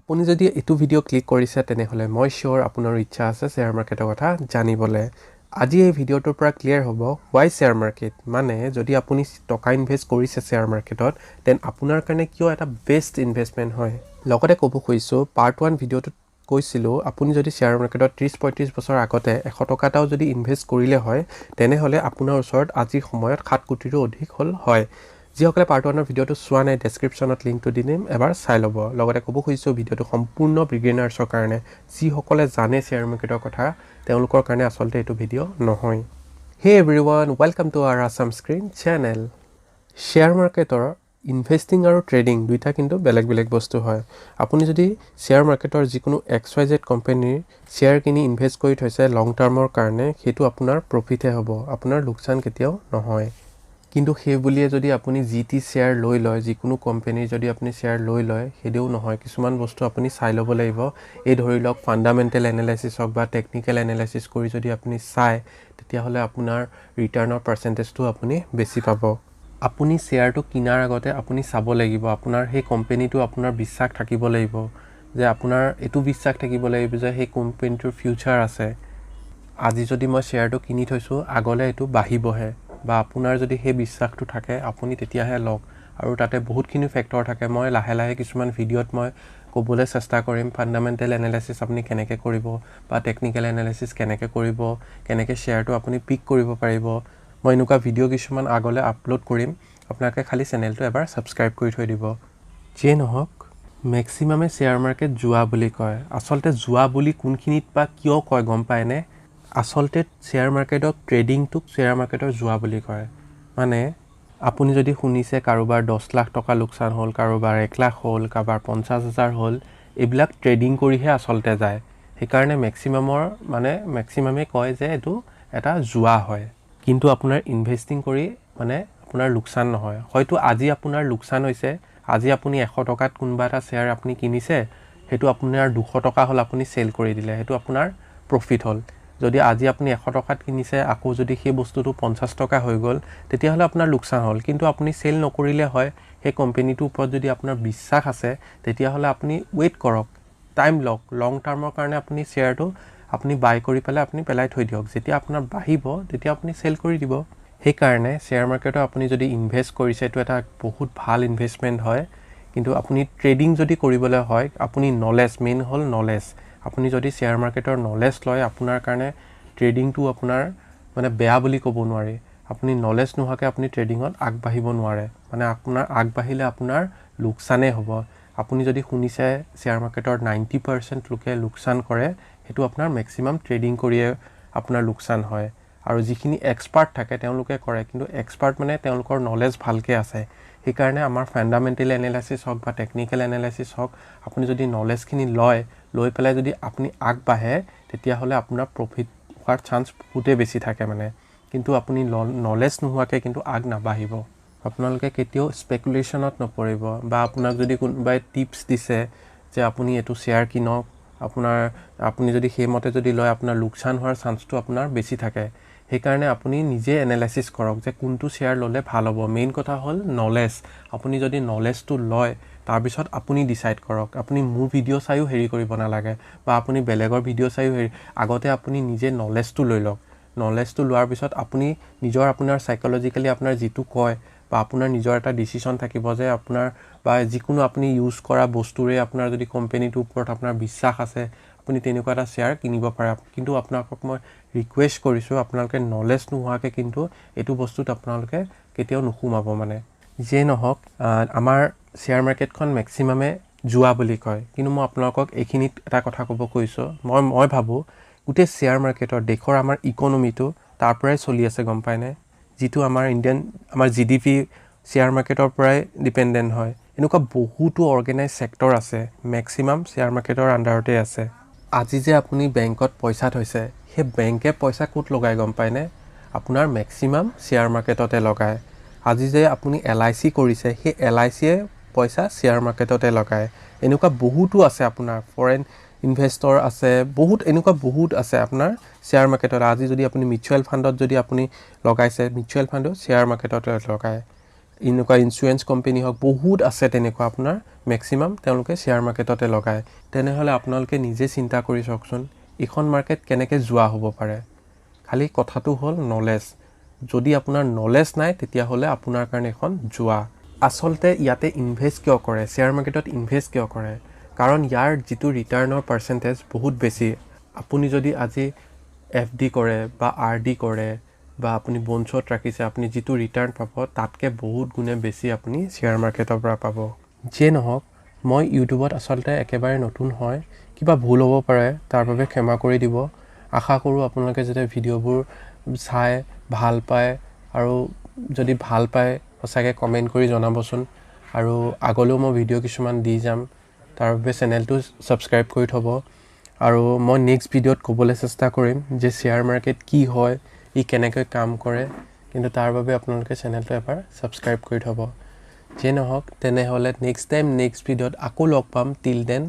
আপুনি যদি এইটো ভিডিঅ' ক্লিক কৰিছে, তেনেহ'লে মই চিয়'ৰ আপোনাৰ ইচ্ছা আছে শ্বেয়াৰ মাৰ্কেটৰ কথা জানিবলৈ। আজি এই ভিডিঅ'টোৰ পৰা ক্লিয়াৰ হ'ব ৱাই শ্বেয়াৰ মাৰ্কেট, মানে যদি আপুনি টকা ইনভেষ্ট কৰিছে শ্বেয়াৰ মাৰ্কেটত, then আপোনাৰ কাৰণে কিয় এটা বেষ্ট ইনভেষ্টমেণ্ট হয়। লগতে ক'ব খুজিছোঁ, পাৰ্ট 1 ভিডিঅ'টোত কৈছিলোঁ, আপুনি যদি শ্বেয়াৰ মাৰ্কেটত 30-35 বছৰ আগতে 100 টকা এটাও যদি ইনভেষ্ট কৰিলে হয়, তেনেহ'লে আপোনাৰ ওচৰত আজিৰ সময়ত 7 কোটিৰো অধিক হ'ল হয়। যিসকলে পাৰ্ট 1ৰ ভিডিঅ'টো চোৱা নাই, ডেছক্ৰিপশ্যনত লিংকটো দি দিম, এবাৰ চাই ল'ব। লগতে ক'ব খুজিছোঁ, ভিডিঅ'টো সম্পূৰ্ণ বিগিনাৰ্ছৰ কাৰণে। যিসকলে জানে শ্বেয়াৰ মাৰ্কেটৰ কথা, তেওঁলোকৰ কাৰণে আচলতে এইটো ভিডিঅ' নহয়। Hey everyone, welcome to our Assam Screen channel. Share মাৰ্কেটৰ ইনভেষ্টিং আৰু ট্ৰেডিং দুইটা কিন্তু বেলেগ বেলেগ বস্তু হয়। আপুনি যদি শ্বেয়াৰ মাৰ্কেটৰ যিকোনো XYZ কোম্পেনীৰ শ্বেয়াৰ কিনি ইনভেষ্ট কৰি থৈছে লং টাৰ্মৰ কাৰণে, সেইটো আপোনাৰ প্ৰফিটহে হ'ব, আপোনাৰ লোকচান কেতিয়াও নহয়। কিন্তু সেই বুলিয়ে যদি আপুনি যি টি শ্বেয়াৰ লৈ লয়, যিকোনো কোম্পেনীৰ যদি আপুনি শ্বেয়াৰ লৈ লয়, সেইটোও নহয়। কিছুমান বস্তু আপুনি চাই ল'ব লাগিব। এই ধৰি লওক ফাণ্ডামেণ্টেল এনালাইচিছ হওক বা টেকনিকেল এনালাইচিছ কৰি যদি আপুনি চায়, তেতিয়াহ'লে আপোনাৰ ৰিটাৰ্ণৰ পাৰ্চেণ্টেজটো আপুনি বেছি পাব। আপুনি শ্বেয়াৰটো কিনাৰ আগতে আপুনি চাব লাগিব, আপোনাৰ সেই কোম্পেনীটো আপোনাৰ বিশ্বাস থাকিব লাগিব যে আপোনাৰ এইটো বিশ্বাস থাকিব লাগিব যে সেই কোম্পেনীটোৰ ফিউচাৰ আছে। আজি যদি মই শ্বেয়াৰটো কিনি থৈছোঁ, আগলৈ এইটো বাঢ়িবহে বা আপোনাৰ যদি সেই বিশ্বাসটো থাকে, আপুনি তেতিয়াহে লওক। আৰু তাতে বহুতখিনি ফেক্টৰ থাকে। মই লাহে লাহে কিছুমান ভিডিঅ'ত মই ক'বলৈ চেষ্টা কৰিম, ফাণ্ডামেণ্টেল এনালাইচিছ আপুনি কেনেকৈ কৰিব বা টেকনিকেল এনালাইচিছ কেনেকৈ কৰিব, কেনেকৈ শ্বেয়াৰটো আপুনি পিক কৰিব পাৰিব। মই এনেকুৱা ভিডিঅ' কিছুমান আগলৈ আপলোড কৰিম। আপোনালোকে খালি চেনেলটো এবাৰ ছাবস্ক্ৰাইব কৰি থৈ দিব। যিয়ে নহওক, মেক্সিমামে শ্বেয়াৰ মাৰ্কেট জুৱা বুলি কয়। আচলতে জুৱা বুলি কোনখিনিত বা কিয় কয় গম পায়নে? আচলতে শ্বেয়াৰ মাৰ্কেটক ট্ৰেডিংটোক শ্বেয়াৰ মাৰ্কেটৰ জুৱা বুলি কয়। মানে আপুনি যদি শুনিছে কাৰোবাৰ 10 লাখ টকা লোকচান হ'ল, কাৰোবাৰ 1 লাখ হ'ল, কাৰোবাৰ 50 হাজাৰ হ'ল, এইবিলাক ট্ৰেডিং কৰিহে আচলতে যায়। সেইকাৰণে মেক্সিমামৰ মানে মেক্সিমামে কয় যে এইটো এটা জুৱা হয়। কিন্তু আপোনাৰ ইনভেষ্টিং কৰি মানে আপোনাৰ লোকচান নহয়। হয়তো আজি আপোনাৰ লোকচান হৈছে। আজি আপুনি 100 টকাত কোনোবা এটা শ্বেয়াৰ আপুনি কিনিছে, সেইটো আপোনাৰ 200 টকা হ'ল, আপুনি চেল কৰি দিলে, সেইটো আপোনাৰ প্ৰফিট হ'ল। যদি আজি আপুনি 100 টকাত কিনিছে, আকৌ যদি সেই বস্তুটো 50 টকা হৈ গ'ল, তেতিয়াহ'লে আপোনাৰ লোকচান হ'ল। কিন্তু আপুনি চেল নকৰিলে হয়। সেই কোম্পেনীটোৰ ওপৰত যদি আপোনাৰ বিশ্বাস আছে, তেতিয়াহ'লে আপুনি ৱেইট কৰক, টাইম লওক। লং টাৰ্মৰ কাৰণে আপুনি শ্বেয়াৰটো আপুনি বাই কৰি পেলাই আপুনি পেলাই থৈ দিয়ক। যেতিয়া আপোনাৰ বাঢ়িব, তেতিয়া আপুনি চেল কৰি দিব। সেইকাৰণে শ্বেয়াৰ মাৰ্কেটত আপুনি যদি ইনভেষ্ট কৰিছে, এইটো এটা বহুত ভাল ইনভেষ্টমেণ্ট হয়। কিন্তু আপুনি ট্ৰেডিং যদি কৰিবলৈ হয়, আপুনি নলেজ মেইন হ'ল নলেজ। আপুনি যদি শ্বেয়াৰ মাৰ্কেটৰ নলেজ লয়, আপোনাৰ কাৰণে ট্ৰেডিংটো আপোনাৰ মানে বেয়া বুলি ক'ব নোৱাৰি। আপুনি নলেজ নোহোৱাকৈ আপুনি ট্ৰেডিঙত আগবাঢ়িব নোৱাৰে। মানে আপোনাৰ আগবাঢ়িলে আপোনাৰ লোকচানেই হ'ব। আপুনি যদি শুনিছে শ্বেয়াৰ মাৰ্কেটৰ 90% লোকে লোকচান কৰে, সেইটো আপোনাৰ মেক্সিমাম ট্ৰেডিং কৰিয়ে আপোনাৰ লোকচান হয়। আৰু যিখিনি এক্সপাৰ্ট থাকে, তেওঁলোকে কৰে। কিন্তু এক্সপাৰ্ট মানে তেওঁলোকৰ নলেজ ভালকৈ আছে। সেইকাৰণে আমাৰ ফাণ্ডামেণ্টেল এনালাইচিছ হওক বা টেকনিকেল এনালাইচিছ হওক, আপুনি যদি নলেজখিনি লয়, লৈ পেলাই যদি আপুনি আগবাঢ়ে, তেতিয়াহ'লে আপোনাৰ প্ৰফিট হোৱাৰ চান্স বহুতেই বেছি থাকে মানে। কিন্তু আপুনি নলেজ নোহোৱাকৈ কিন্তু আগ নাবাঢ়িব। আপোনালোকে কেতিয়াও স্পেকুলেশ্যনত নপৰিব বা আপোনাক যদি কোনোবাই টিপছ দিছে যে আপুনি এইটো শ্বেয়াৰ কিনক, আপুনি যদি সেইমতে যদি লয়, আপোনাৰ লোকচান হোৱাৰ চান্সটো আপোনাৰ বেছি থাকে। সেইকাৰণে আপুনি নিজে এনালাইচিছ কৰক যে কোনটো শ্বেয়াৰ ল'লে ভাল হ'ব। মেইন কথা হ'ল নলেজ। আপুনি যদি নলেজটো লয়, তাৰপিছত আপুনি ডিচাইড কৰক। আপুনি মোৰ ভিডিঅ' চায়ো হেৰি কৰিব নালাগে বা আপুনি বেলেগৰ ভিডিঅ' চায়ো হেৰি আগতে আপুনি নিজে নলেজটো লৈ লওক। নলেজটো লোৱাৰ পিছত আপুনি নিজৰ আপোনাৰ চাইক'লজিকেলি আপোনাৰ যিটো কয় বা আপোনাৰ নিজৰ এটা ডিচিশ্যন থাকিব যে আপোনাৰ বা যিকোনো আপুনি ইউজ কৰা বস্তুৰে আপোনাৰ যদি কোম্পেনীটোৰ ওপৰত আপোনাৰ বিশ্বাস আছে, আপুনি তেনেকুৱা এটা শ্বেয়াৰ কিনিব পাৰে। কিন্তু আপোনালোকক মই ৰিকুৱেষ্ট কৰিছোঁ, আপোনালোকে নলেজ নোহোৱাকৈ কিন্তু এইটো বস্তুত আপোনালোকে কেতিয়াও নোসোমাব। মানে যিয়ে নহওক, আমাৰ শ্বেয়াৰ মাৰ্কেটখন মেক্সিমামে জুৱা বুলি কয়। কিন্তু মই আপোনালোকক এইখিনিত এটা কথা ক'ব খুজিছোঁ, মই ভাবোঁ গোটেই শ্বেয়াৰ মাৰ্কেটৰ দেশৰ আমাৰ ইকনমিটো তাৰ পৰাই চলি আছে, গম পায়নে? যিটো আমাৰ ইণ্ডিয়ান আমাৰ জিডিপি শ্বেয়াৰ মাৰ্কেটৰ পৰাই ডিপেণ্ডেণ্ট হয়। এনেকুৱা বহুতো অৰ্গেনাইজ ছেক্টৰ আছে, মেক্সিমাম শ্বেয়াৰ মাৰ্কেটৰ আণ্ডাৰতে আছে। আজি যে আপুনি বেংকত পইচা থৈছে, সেই বেংকে পইচা ক'ত লগায় গম পায়নে? আপোনাৰ মেক্সিমাম শ্বেয়াৰ মাৰ্কেটতে লগায়। আজি যে আপুনি এলআইচি কৰিছে, সেই এলআইচিয়ে পইচা শ্বেয়াৰ মাৰ্কেটতে লগায়। এনেকুৱা বহুতো আছে, আপোনাৰ ফৰেইন ইনভেষ্টৰ আছে বহুত, এনেকুৱা বহুত আছে আপোনাৰ শ্বেয়াৰ মাৰ্কেটত। আজি যদি আপুনি মিউচুৱেল ফাণ্ডত যদি আপুনি লগাইছে, মিউচুৱেল ফাণ্ডো শ্বেয়াৰ মাৰ্কেটতে লগায়। এনেকুৱা ইঞ্চুৰেঞ্চ কোম্পেনী হওক, বহুত আছে তেনেকুৱা। আপোনাৰ মেক্সিমাম তেওঁলোকে শ্বেয়াৰ মাৰ্কেটতে লগায়। তেনেহ'লে আপোনালোকে নিজে চিন্তা কৰি চাওকচোন, এইখন মাৰ্কেট কেনেকৈ জুৱা হ'ব পাৰে? খালি কথাটো হ'ল নলেজ। যদি আপোনাৰ নলেজ নাই, তেতিয়াহ'লে আপোনাৰ কাৰণে এখন জুৱা। আচলতে ইয়াতে ইনভেষ্ট কিয় কৰে? শ্বেয়াৰ মাৰ্কেটত ইনভেষ্ট কিয় কৰে? কাৰণ ইয়াৰ যিটো ৰিটাৰ্ণৰ পাৰ্চেণ্টেজ বহুত বেছি। আপুনি যদি আজি এফডি কৰে বা আৰডি কৰে বা আপুনি বণ্ডছত ৰাখিছে, আপুনি যিটো ৰিটাৰ্ণ পাব, তাতকৈ বহুত গুণে বেছি আপুনি শ্বেয়াৰ মাৰ্কেটৰ পৰা পাব। যিয়ে নহওক, মই ইউটিউবত আচলতে একেবাৰে নতুন হয়, কিবা ভুল হ'ব পাৰে, তাৰ বাবে ক্ষমা কৰি দিব। আশা কৰোঁ আপোনালোকে যাতে ভিডিঅ'বোৰ চাই ভাল পায় আৰু যদি ভাল পায়, সঁচাকৈ কমেণ্ট কৰি জনাবচোন। আৰু আগলৈও মই ভিডিঅ' কিছুমান দি যাম, তাৰ বাবে চেনেলটো ছাবস্ক্ৰাইব কৰি থ'ব। আৰু মই নেক্সট ভিডিঅ'ত ক'বলৈ চেষ্টা কৰিম যে শ্বেয়াৰ মাৰ্কেট কি হয়, ই কেনেকৈ কাম কৰে। কিন্তু তাৰ বাবে আপোনালোকে চেনেলটো এবাৰ ছাবস্ক্ৰাইব কৰি থ'ব। যিয়ে নহওক, তেনেহ'লে নেক্সট টাইম নেক্সট ভিডিঅ'ত আকৌ লগ পাম। Till then,